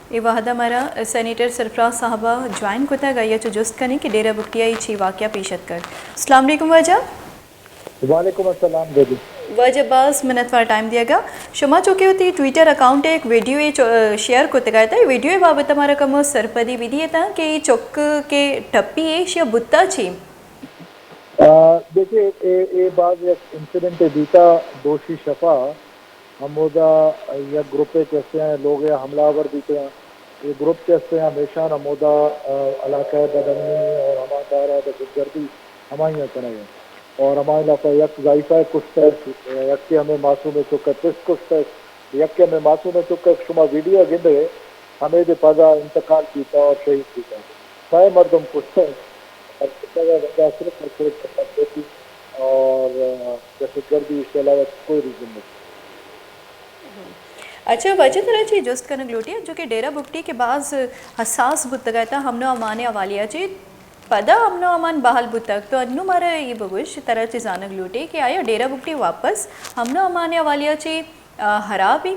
اے وہد ءَ مارا سینیٹر سرفراز صاحب ءَ جوائن کتگ، آئی ءَ چو جست کنیں کہ ڈیرہ بگٹی ءَ اے چی واقعہ پیش اتکگ۔ السلام علیکم واجہ۔ وعلیکم السلام بیبی۔ واجہ باز منت وار ٹائم دیگ ءَ۔ شما چو کہ وتی ٹویٹر اکاؤنٹ ءَ یک ویڈیو یے چو-، شیئر کتگ ات، اے ویڈیو ءِ بابت ءَ مارا کمو سرپدی بدی ات کہ اے چک کہ ٹپی ایشی ءَ بوتا چی؟ آ، دیکھیے، اے، اے باز یک انسیڈنٹ بیتا دوشی شپا۔ ہمودا یک گروپے کہ استیں لوگے حملہ آور بیتگاں۔ اے گروپ کہ استیں ہمیشان ہمودا، آ، علاقہ بدامنی اور ہما کارا دہشت گردی ہمائیاں کنگے۔ اور ہمائی لافا یک ذائقہ کشتہ، یک کہ ہمیں معصوم چکے پس کشتہ، یک کہ ہمیں معصوم چکے شما ویڈیو گندے، ہمیں دے پدا انتقال بیتا اور شہید بیتا۔ سائے مردم کشتہ، اور کشتہ کا وجہ صرف اور صرف اور دہشت گردی، اس کے علاوہ کوئی ریزن نہیں۔ اچھا واجہ، ترا چی جست کنگ لوٹی، انچو کہ ڈیرہ بگٹی کہ باز حساس بوتگ ات امن و امان ءِ حوالے ءَ چی، پدا امن و امان بحال بوتگ، تو انو مارا اے بگوش، ترا چی زانگ لوٹی کہ آیا ڈیرہ بگٹی واپس امن و امان ءِ حوالے ءَ چی، آ، حراب ایں؟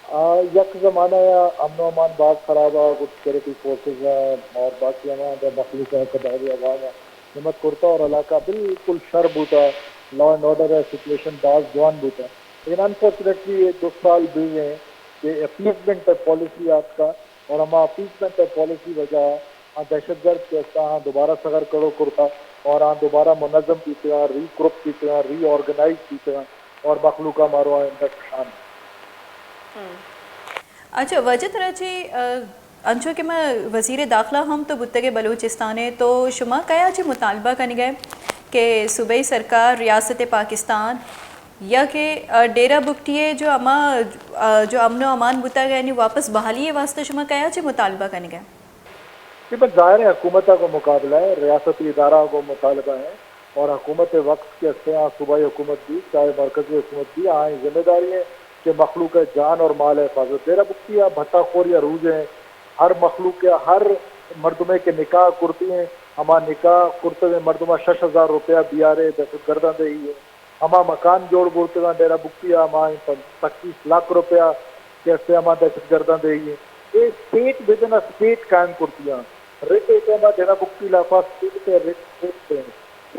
آ، یک زمانہ ءَ امن و امان باز خراب ءَ، گڈ سیکورٹی فورسز ءَ اور باقی ہما مخلوق ءَ کہ بحری عوام ءَ ہمت کرتا اور علاقہ بالکل شر بوتا، لا اینڈ آرڈر ءِ سچویشن باز جوان بوتا۔ لیکن انفارچونیٹلی یہ دو سال بیت ایں کہ اپیسمنٹ پالیسی آتکا اور ہما اپیسمنٹ پالیسی وجہ آ دہشت گرد کہ استا آ دوبارہ سغر کڑو کرتا اور آ دوبارہ منظم بیتگا، ری گروپ بیتگا، ری آرگنائز بیتگا اور مخلوق ءَ ماروا اندر کشان۔ ہم۔ اچھا، واجہ ترا چی، آ، انچو کہ ما وزیر داخلہ ہم تو بوتگے بلوچستان ءِ، تو شما کیا چی مطالبہ کنگے کہ صوبائی سرکار، ریاست پاکستان یا کہ، آ، ڈیرہ بگٹی ءِ جو ہما، آ، جو امن و امان بوتگ یعنی واپس بحالی ءِ واسطہ شما کیا چی مطالبہ کنگے؟ یہ بس ظاہر ہے حکومت کو مقابلہ ہے، ریاستی ادارہ کو مطالبہ ہے اور حکومت وقت کہ استے آ صوبائی حکومت بھی، چاہے مرکزی حکومت بھی، آئیں ذمہ داری ہے کہ مخلوق ءِ جان اور مال ءِ حفاظت۔ ڈیرہ بگٹی ءَ بھتہ خور یا روز ہیں، ہر مخلوق ءِ، ہر مردمے کہ نکاح کرتی ہیں، ہما نکاح کرتے ہوئے مردمہ شش ہزار روپیہ بیارے دہشت گرداں دے ہی ہے۔ ہما مکان جوڑ بوتگاں ڈیرہ بگٹی ءَ، ہما پچیس لاکھ روپیہ کہ استے ہما دہشت گرداں دے ہی ہیں۔ اے اسٹیٹ ودن ا اسٹیٹ قائم کرتی ہیں۔ رٹ اے ٹائم ءَ ڈیرہ بگٹی لافا اسٹیٹ ءِ رٹ، رٹ ءِ،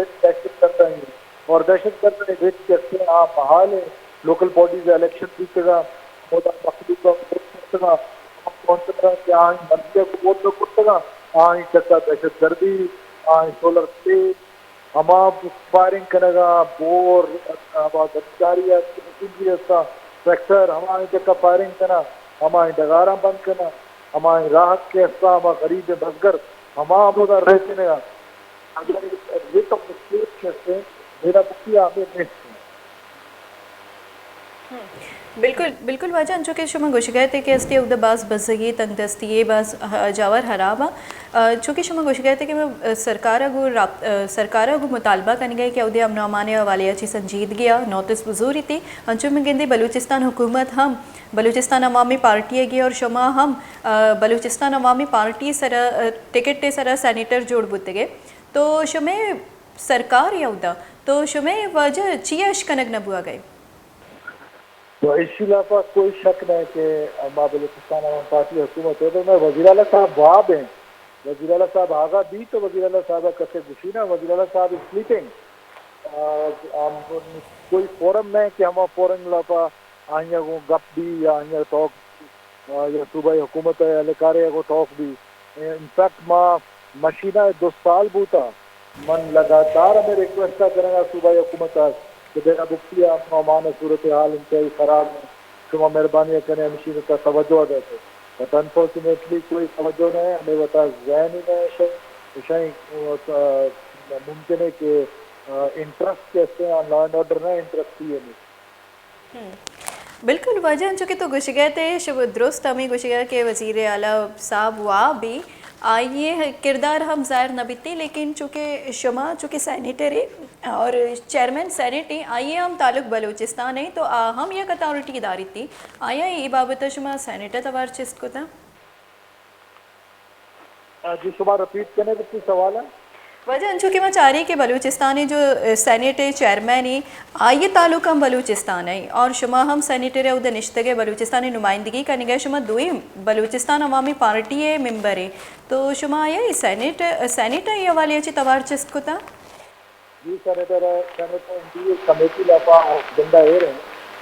رٹ دہشت گرداں ہی ہیں۔ اور دہشت گرداں رٹ کہ استے آ بحال ہیں۔ لوکل باڈیز الیکشن بیتگا، ہمودا مخلوق ءَ ووٹ کرتگا، ہم پہنچتگا کہ آئی مرضی ءَ ووٹ نہ کرتگا، آئی چکا دہشت گردی، آئی سولر اسٹیٹ، ہما فائرنگ کنگا، بور، ہما گچکاری ءِ مشینری استا، ٹریکٹر، ہمائی چکا فائرنگ کنا، ہمائی ڈگاراں بند کنا، ہمائی راہ کہ استا، ہما غریب بزگر، ہما ہمودا رہ کنگا۔ اگر ریٹ آف اسٹیٹ کہ استے، ڈیرہ بگٹی ءَ ہمے نیست۔ ہم۔ بالکل، بالکل واجہ، انچو کہ شما گوشگ ءَ ات کہ استی اودا باز بزگی، تنگ دستی، باز ہ-، جاور حراب آں۔ آ، چونکہ شما گوشگ ءَ ات کہ ما سرکار ءَ گوں راب-، آ، سرکار ءَ گوں مطالبہ کنگ ءَ کہ اودے امن و امان ءِ حوالے ءَ چی سنجیدگی ءَ نوٹس بزوریتی، انچو من گندے بلوچستان حکومت ہم، بلوچستان عوامی پارٹی ءَ گی اور شما ہم، آ، بلوچستان عوامی پارٹی سرا، آ، ٹکٹ ءِ سرا سینیٹر جوڑ بوتگ ئے۔ تو شمئے سرکار ءِ اودا، تو شمئے واجہ چیا اش کنگ نہ بوگ ءَ؟ تو ایشی لاپا کوئی شک نہ کہ ما بلوچستان عوام پارٹی حکومت ءِ، تو میں وزیر اعلیٰ صاحب واب ہیں، وزیر اعلیٰ صاحب آگاہ بی تو وزیر اعلیٰ صاحب کسے گوشی نہ، وزیر اعلیٰ صاحب از سلیپنگ۔ آ، ہم کوئی فورم نہ کہ ہما فورم لاپا آئیاں گوں گپ بی یا آئیاں ٹاک آ، یا صوبائی حکومت ءِ اہلکارے ءَ گوں ٹاک بی۔ انفیکٹ ما مشینہ ءَ دو سال بوتا، من لگاتار ہمے ریکویسٹ ءَ کنگ ءَ صوبائی حکومت ءَ کہ ڈیرہ بگٹی ءَ امن و امان ءِ صورتحال انتہائی خراب ایں، شما مہربانی ءَ کنے ہمشی ءِ تہ ءَ توجہ ءَ دئیت۔ بٹ انفارچونیٹلی کوئی توجہ نہ ایں، ہمے وتا ذہن ہی نہ ایں، شے، شے، آ، ممکن ہے کہ، آ، انٹرسٹ کہ استے آ لا اینڈ آرڈر نہ انٹرسٹ ہی ہے نہیں۔ ہم۔ بالکل واجہ، انچو کہ تو گوشگ ءَ ات، شب درست ہمے گوشگ ءَ کہ وزیر اعلیٰ صاحب واب ایں، آئی ءِ کردار ہم ظاہر نہ بیت ایں، لیکن چونکہ شما چونکہ سینیٹر ئے اور چیئرمین سینیٹ ایں، آئی ءِ ہم تعلق بلوچستان ایں، تو آ ہم یک اتھارٹی داریت ایں۔ آیا اے بابت ءَ شما سینیٹ ءَ توار چست کتگ؟ آ، جی، شما رپیٹ کنے وتی سوال ءَ؟ واجہ انچو کہ ما چاری کہ بلوچستان ءِ جو سینیٹ ءِ چیئرمین ایں، آئی ءِ تعلق ہم بلوچستان ءَ ایں اور شما ہم سینیٹر ءِ اود ءَ نشتگ ءَ، بلوچستان ءِ نمائندگی کنگ ءَ، شما دوئیں بلوچستان عوامی پارٹی ءِ ممبر ایں، تو شما آئی ءَ سینیٹ، سینیٹ ءِ حوالے ءَ چی توار چست کتا؟ جی سینیٹر، سینیٹ ءِ انٹیریئر کمیٹی لافا زندہ ایر ہیں،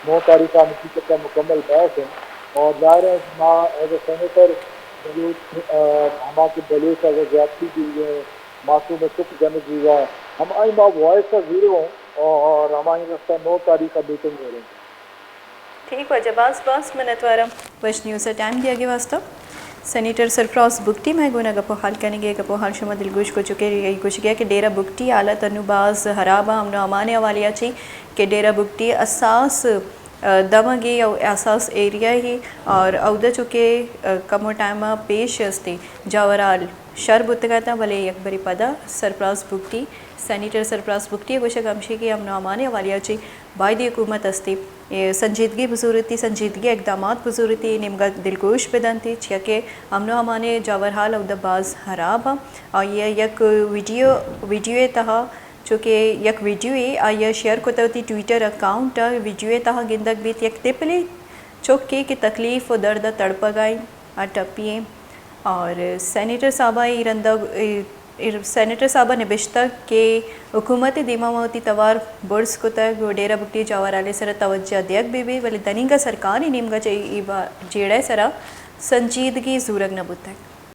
نو تاریخ ءَ ہمشی چکر مکمل بحث ہیں اور ظاہر ہے ما ایز اے سینیٹر بلوچ، آ، ہما کہ بلوچ اگر زیادتی دی گئے، معصوم ءِ چک جنگ بیوہ، ہمائی ما وائس ءَ زیرو ہوں اور ہمائی رستہ نو تاریخ ءَ میٹنگ کریں۔ ٹھیک واجہ، باز باز منتوارم وش نیوز ءَ ٹائم دیگ ءِ واستہ۔ سینیٹر سرفراز بگٹی مئے گون ءَ گپ ءُ حال کنگ ءَ، گپ ءُ حال شما دلگوش کو چکے، گوشگ ءَ کہ ڈیرہ بگٹی حالت انو باز حراب ءَ، امن ءُ امان ءِ حوالے ءَ چی کہ ڈیرہ بگٹی اساس، آ، دمگے او اساس ایریا ہی اور اودا چونکہ، آ، کمو ٹائم ءَ پیش استی جاورال شر بوتگ اتاں، بلے یک بری پدا سرفراز بگٹی، سینیٹر سرفراز بگٹی ءِ گوشگ ہمشی کہ امن ءُ امان ءِ حوالے ءَ چی باید حکومت استی، اے سنجیدگی بزورتی، سنجیدگی اقدامات بزورتی، اے نیمگا دلگوش بدنتی، چیا کہ امن ءُ امان ءِ جاورحال اودا باز حراب ءَ۔ آئی ءَ یک ویڈیو، ویڈیو ءِ تہا چونکہ یک ویڈیوے آئی ءَ شیئر کتگ وتی ٹویٹر اکاؤنٹ ءَ، ویڈیو ءِ تہا گندگ بیت یک تپلے چکے کہ تکلیف ءُ درد ءَ تڑپگ ءَ ایں، آ ٹپی ایں۔ اور سینیٹر صاحب ءَ اے رندا، اے، اے سینیٹر صاحب ءَ نبشتگ کہ حکومت ءِ دیما ما وتی توار برز کتگ ءُ ڈیرہ بگٹی جاورحال ءِ سرا توجہ دیگ بہ بی، بلے دنیگا سرکار ءِ نیمگا چہ اے با-، جیڑہ ءِ سرا سنجیدگی زورگ نہ بوتگ۔